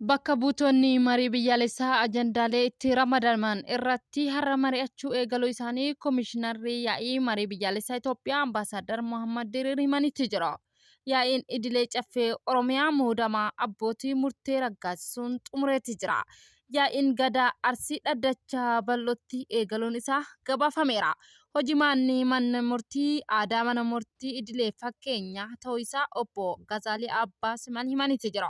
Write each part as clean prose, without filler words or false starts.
Bakka buutonni marii biyyaalessaa ajandaalee itti ramadaman irratti har'a mari'achuu eegaluu isaanii Komishinarri Yaa'ii Marii Biyyaalessaa Itoophiyaa Ambaasaaddar Mohaammad Diriir himanitti jira. Yaa'iin Idilee Caffee Oromiyaa muudama abbootii murtee raggaasisuun xumureetti jira. Yaa'iin Gadaa Arsii dhaddacha bal'ootti eegaluun isaa gabaafameera. Hojimaanni manni murtii aadaa mana murtii idilee fakkeenya ta'uu isaa obbo Gazaalii Abbaa Siman himaniiti jira.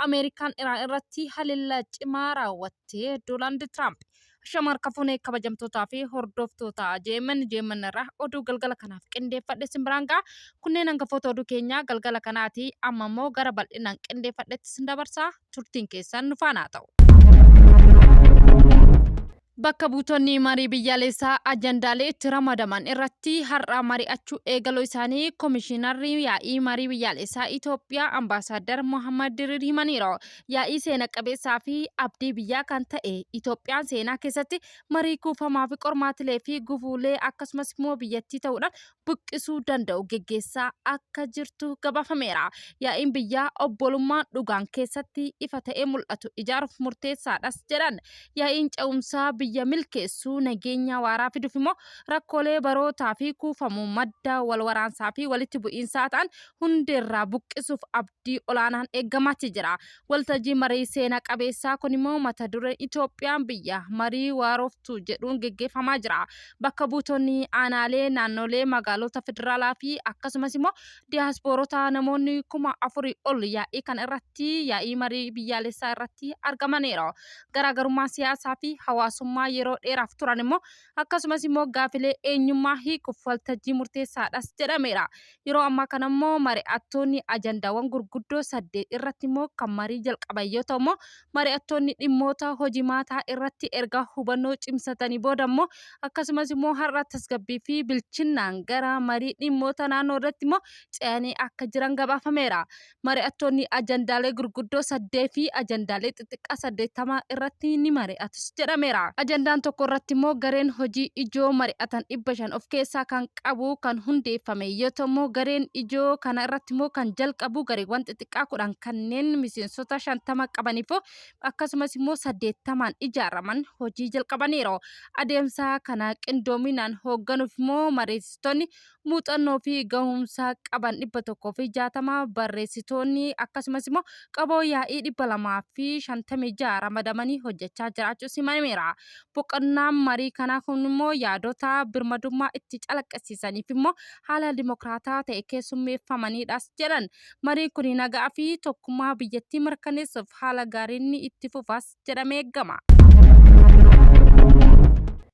Ameerikaan Iraan irratti haleellaa cimaa raawwatte Doonaald Tiraamp. Ashama harka fuunee kabajamtootaa fi hordoftoota JMN JMN irraa oduu galgala kanaaf qindeeffadhe isin biraan ga'a. Kunneen hangafoota oduu keenyaa galgala kanaati. Amma immoo gara bal'inaan qindeeffadhetti isin dabarsa. Turtiin keessan nu faana haa ta'u. Bakka buutonni marii biyyaalessaa ajandaalee itti ramadaman irratti har'a mari'achuu eegaluu isaanii Komishinarri Yaa'ii Marii Biyyaalessaa Itoophiyaa Ambaasaaddar Mohaammad Diriir himaniiru. Yaa'ii seena qabeessaa fi abdii biyyaa kan ta'e Itoophiyaan seenaa keessatti marii kuufamaa fi qormaatilee fi gufuulee akkasumas immoo biyyattii ta'uudhaan buqqisuu danda'u geggeessaa akka jirtu gabaafameera. Yaa'iin biyyaa obbolummaan dhugaan keessatti ifa ta'ee mul'atu ijaaruuf murteessaadhas jedhan. Yaa'iin ce'umsaa biyya milkeessu nageenya waaraa fiduuf immoo rakkoolee barootaa fi kuufamu madda wal waraansaa fi walitti bu'iinsaa ta'an hundeerraa buqqisuuf abdii olaanaan eegamaatti jira. Waltajjii marii seena qabeessaa kun immoo mata dureen Itoophiyaan biyya marii waaroftu jedhuun geggeeffamaa jira. Bakka buutonni aanaalee, naannolee, magaalota federaalaa fi akkasumas immoo diyaaspoorota namoonni 4000 ol yaa'ii kana irratti yaa'ii marii biyyaalessaa irratti argamaniiru. Garaagarummaa siyaasaa fi hawaasummaa yeroo dheeraaf turan immoo akkasumas immoo gaafilee eenyummaa hiikuuf waltajjii murteessaadhas jedhameera. Yeroo ammaa kana immoo mari'attoonni ajandaawwan gurguddoo saddeet irratti immoo kan marii jalqaban yoo ta'u immoo mari'attoonni dhimmoota hojimaataa irratti erga hubannoo cimsatanii booda immoo akkasumas immoo har'a tasgabbii fi bilchinnaan gara marii dhimmoota naannoo irratti immoo ce'anii akka jiran gabaafameera. Mari'attoonni ajandaalee gurguddoo saddee fi ajandaalee xixiqqaa 80 irratti ni mari'atus jedhameera. Ajandaan tokko irratti immoo gareen hojii ijoo mari'atan 500 of keessaa kan qabu kan hundeeffame yoo ta'u immoo gareen ijoo kana irratti immoo kan jalqabu gareewwan xixiqqaa 10 kanneen miseensota 50 qabaniif akkasumas immoo 80n ijaaraman hojii jalqabaniiru. Adeemsa kana qindoominaan hoogganuuf immoo mariisistonni muuxannoo fi gahumsa qaban 160 barreessitoonni akkasumas immoo qaboo yaa'ii 256 ramadamanii hojjechaa jiraachuus himameera. Boqonnaan marii kanaa kun immoo yaadota birmadummaa itti calaqqisiisaniif immoo haala dimokiraataa ta'e keessummeeffamanidhas jedhan. Mariin kun nagaa fi tokkummaa biyyattii mirkaneessuuf haala gaariin itti fufas jedhamee eegama.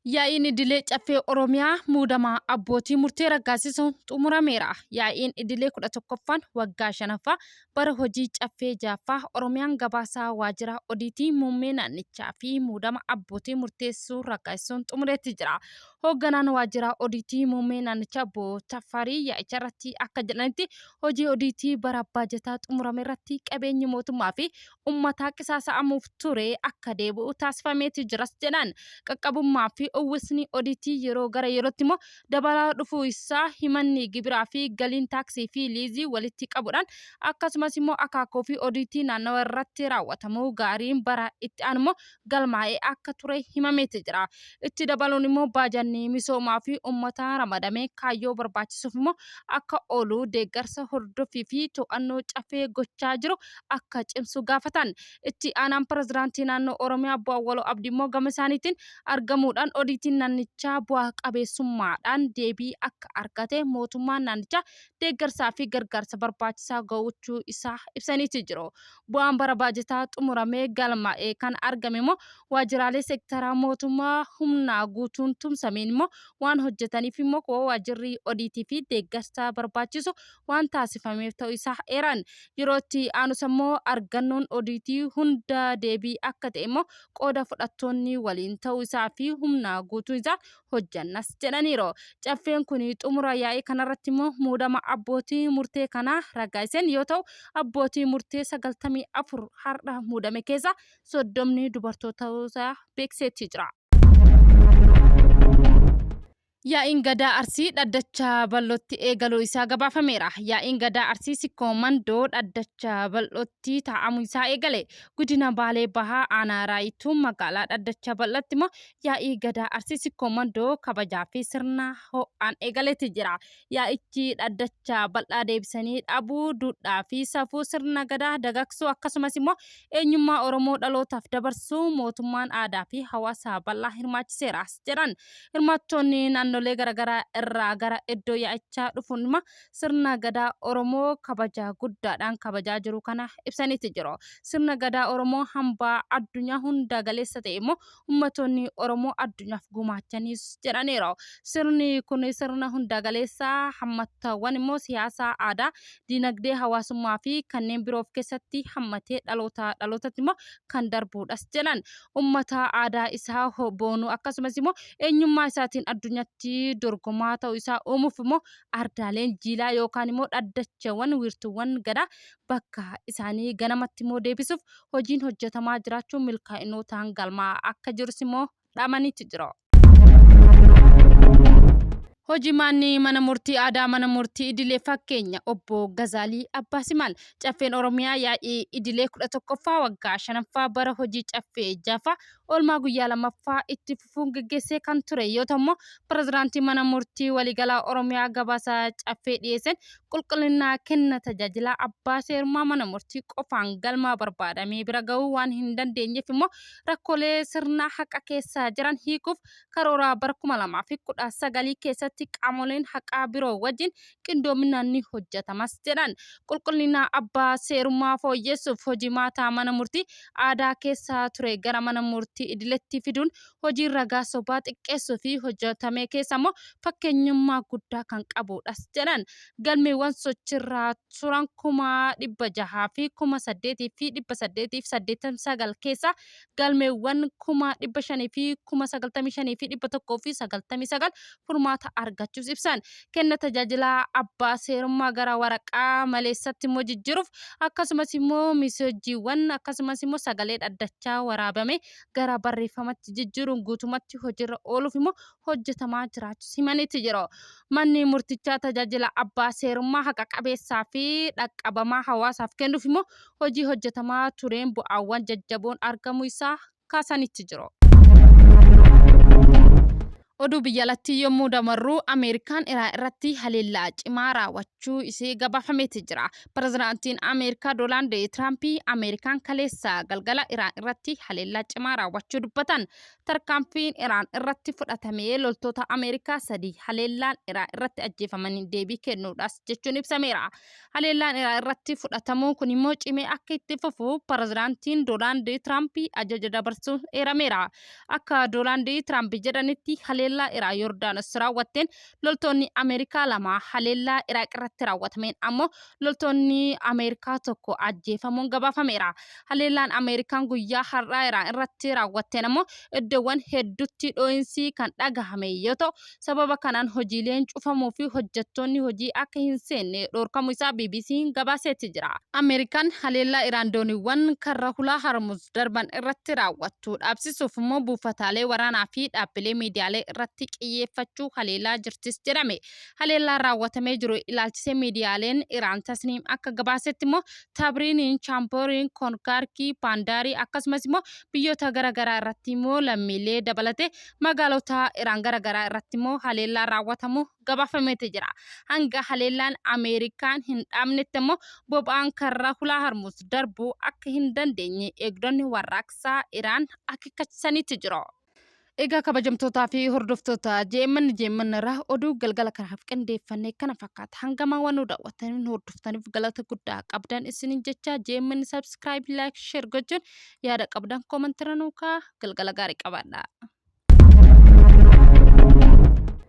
Yaa'iin idilee Caffee Oromiyaa muudama abbootii murtee raggaasisuun xumurameera. Yaa'iin idilee 11ffaan waggaa 5ffaa bara hojii Caffee 6ffaa Oromiyaan gabaasaa waajjira odiitii muummee naannichaa fi muudama abbootii murteessuu raggaasisuun xumureetti jira. Hoogganaan waajjira odiitii muummee naannichaa obbo Tafarii yaa'icha irratti akka jedhanitti hojii odiitii bara baajataa xumurame irratti qabeenyi mootummaa fi ummataa qisaasa'amuuf ture akka deebi'u taasifameeti jiras jedhan. Qaqqabummaa fi uwwisni odiitii yeroo gara yerootti immoo dabalaa dhufuu isaa himanni gibiraa fi galiin taaksii fi liizii walitti qabuudhaan akkasumas immoo akaakuu fi odiitii naannawa irratti raawwatamu gaariin bara itti aanu immoo galmaa'ee akka ture himameeti jira. Itti dabaluun immoo baajanni misoomaa fi ummataa ramadame kaayyoo barbaachisuuf immoo akka oolu deeggarsa hordoffii fi to'annoo Caffee gochaa jiru akka cimsu gaafatan. Itti aanaan pirezidaantii naannoo Oromiyaa obbo Awwaloo Abdii immoo gama isaaniitiin argamuudhaan odiitiin naannichaa bu'aa qabeessummaadhaan deebii akka argate mootummaan naannichaa deeggarsaa fi gargaarsa barbaachisaa gochuu isaa ibsaniiti jiru. Bu'aan bara baajataa xumuramee galmaa'e kan argame immoo waajjiraalee seektaraa mootummaa humna guutuun tumsameen immoo waan hojjetaniif immoo waajjirri odiitii fi deeggarsa barbaachisu waan taasifameef ta'uu isaa eeran. Yeroo itti aanus ammoo argannoon odiitii hunda deebii akka ta'e immoo qooda fudhattoonni waliin ta'uu isaa fi humna guutuu isaa hojjannas jedhaniiru. Caffeen kun xumura yaa'ii kanarratti immoo muudama abbootii murtee kanaa raggaasiseen yoo ta'u abbootii murtee 94 har'a muudame keessaa 30 dubartoota ta'uu isaa beeksiseetti jira. Yaa'iin Gadaa Arsii dhaddacha bal'ootti eegaluu isaa gabaafameera. Yaa'iin Gadaa Arsii Sikkoo Mandoo dhaddacha bal'ootti taa'amuu isaa eegale. Godina Baalee Bahaa Aanaa Raayituu magaalaa dhaddacha bal'ootti immoo yaa'ii Gadaa Arsii Sikkoo Mandoo kabajaa fi sirna ho'aan eegaleeti jira. Yaa'ichi dhaddacha bal'aa deebisanii dhabuu, duudhaa fi safuu sirna Gadaa dagagsuu akkasumas immoo eenyummaa Oromoo dhalootaaf dabarsuu mootummaan aadaa fi hawaasa bal'aa hirmaachiseera jedhan. Hirmaattoonni naannolee garaagaraa irraa gara iddoo yaa'ichaa dhufuun dhimma sirna Gadaa Oromoo kabaja guddaadhaan kabajaa jiru kana ibsaniiti jiru. Sirna Gadaa Oromoo hambaa addunyaa hunda galeessa ta'e immoo ummatoonni Oromoo addunyaaf gumaachaniis jedhaniiru. Sirni kun sirna hunda galeessa hammattaawwan immoo siyaasaa, aadaa, dinagdee, hawaasummaa fi kanneen biroo of keessatti hammatee dhaloota dhalootatti immoo kan darbuudhas jedhan. Ummata aadaa isaa boonuu akkasumas immoo eenyummaa isaatiin addunyaatti dorgomaa ta'uu isaa uumuuf immoo ardaaleen jiilaa yookaan immoo dhaddachawwan wiirtuuwwan gadaa bakka isaanii ganamatti immoo deebisuuf hojiin hojjetamaa jiraachuun milkaa'inootaan galmaa'aa akka jirus immoo dhaamaniitti jiru. Hojimaanni mana murtii aadaa mana murtii idilee fakkeenya obbo Gazaalii Abbaa Simaal Caffeen Oromiyaa yaa'ii idilee 11ffaa waggaa 5ffaa bara hojii caffee 6ffaa oolmaa guyyaa 2ffaa itti fufuun geggeessee kan ture yoo ta'u immoo pirezidaantii mana murtii waliigalaa Oromiyaa gabaasa caffee dhiyeesseen qulqullinaa kenna tajaajilaa abbaa seerummaa mana murtii qofaan galma barbaadamee bira ga'uu waan hin dandeenyeef immoo rakkoolee sirna haqa keessa jiran hiikuuf karoora bara 2019 keessatti qaamoleen haqaa biroo wajjin qindoominaan ni hojjetamas jedhan. Qulqullina abbaa seerummaa fooyyessuuf hojimaata mana murtii aadaa keessa ture gara mana murtii idiletti fiduun hojii ragaa sobaa xiqqeessuu fi hojjetame keessa immoo fakkeenyummaa guddaa kan qabudhas jedhan. Galmeewwan sochirraa turan 608,889 keessaa galmeewwan 595,199 furmaata argachuus ibsan. Kenna tajaajilaa abbaa seerummaa gara waraqaa maleessatti immoo jijjiiruuf akkasumas immoo miseejiiwwan akkasumas immoo sagalee dhaddachaa waraabame gara barreeffamatti jijjiiruun guutumatti hojiirra ooluuf immoo hojjetamaa jiraachuus himaniiti jiru. Manni murtichaa tajaajila abbaa seerummaa haqa qabeessaa fi dhaqqabamaa hawaasaaf kennuuf immoo hojii hojjetamaa tureen bu'aawwan jajjaboon argamuu isaa kaasanitti jiru. Oduu biyya alatti yommuu damarru Ameerikaan Iraan irratti haleellaa cimaa raawwachuu isee gabaafameeti jira. Pirezidaantiin Ameerikaa Doonaald Tiraamp Ameerikaan kaleessa galgala Iraan irratti haleellaa cimaa raawwachuu dubbatan. Tarkaanfiin Iraan irratti fudhatame loltoota Ameerikaa sadii haleellaan Iraan irratti ajjeefamaniin deebii kennuudhaas jechuun ibsameera. Haleellaan Iraan irratti fudhatamuu kun immoo cimee akka itti fufu pirezidaantiin Doonaald Tiraamp ajaja dabarsuun eerameera. Akka Doonaald Tiraamp jedhanitti haleellaa Iraan Yordaanos raawwatteen loltoonni Ameerikaa lama haleellaa Iraaq irratti raawwatameen ammoo loltoonni Ameerikaa tokko ajjeefamuun gabaafameera. Haleellaan Ameerikaan guyyaa har'aa Iraan irratti raawwatteen ammoo iddoowwan hedduutti dhoo'insi kan dhagahame yoo ta'u, sababa kanaan hojiileen cufamuu fi hojjettoonni hojii akka hin seenne dhorkamuu isaa BBC'n gabaaseeti jira. Ameerikaan haleellaa Iraan dooniiwwan karra hulaa Harmuz darban irratti raawwattu dhaabsisuuf immoo buufataalee waraanaa fi dhaabbilee miidiyaalee irratti qiyyeeffachuu haleelaa jirtis jedhame. Haleellaan raawwatamee jiru ilaalchisee miidiyaaleen Iraan Tasniim akka gabaasetti immoo Tabriiniin, Chaampooriin, Koonkaarkii, Paandaarii akkasumas immoo biyyoota gara garaa irratti immoo lammiilee dabalatee magaalota Iraan gara garaa irratti immoo haleellaan raawwatamu gabaafameeti jira. Hanga haleellaan Ameerikaan hin dhaabnetti immoo boba'aan karra hulaa Harmuz darbuu akka hin dandeenye eegdonni warraaqsaa Iraan akeekkachiisaniiti jiru. Egaa kabajamtootaa fi hordoftoota JMN JMN irraa oduu galgala kanaaf qindeeffanne kana fakkaata. Hangamaa waan nu daawwattaniif nu hordoftaniif galata guddaa qabdan isiniin jecha JMN subscribe, like, share gochuun yaada qabdan koomantiirra nuu kaa'aa. Galgala gaarii qabaadhaa.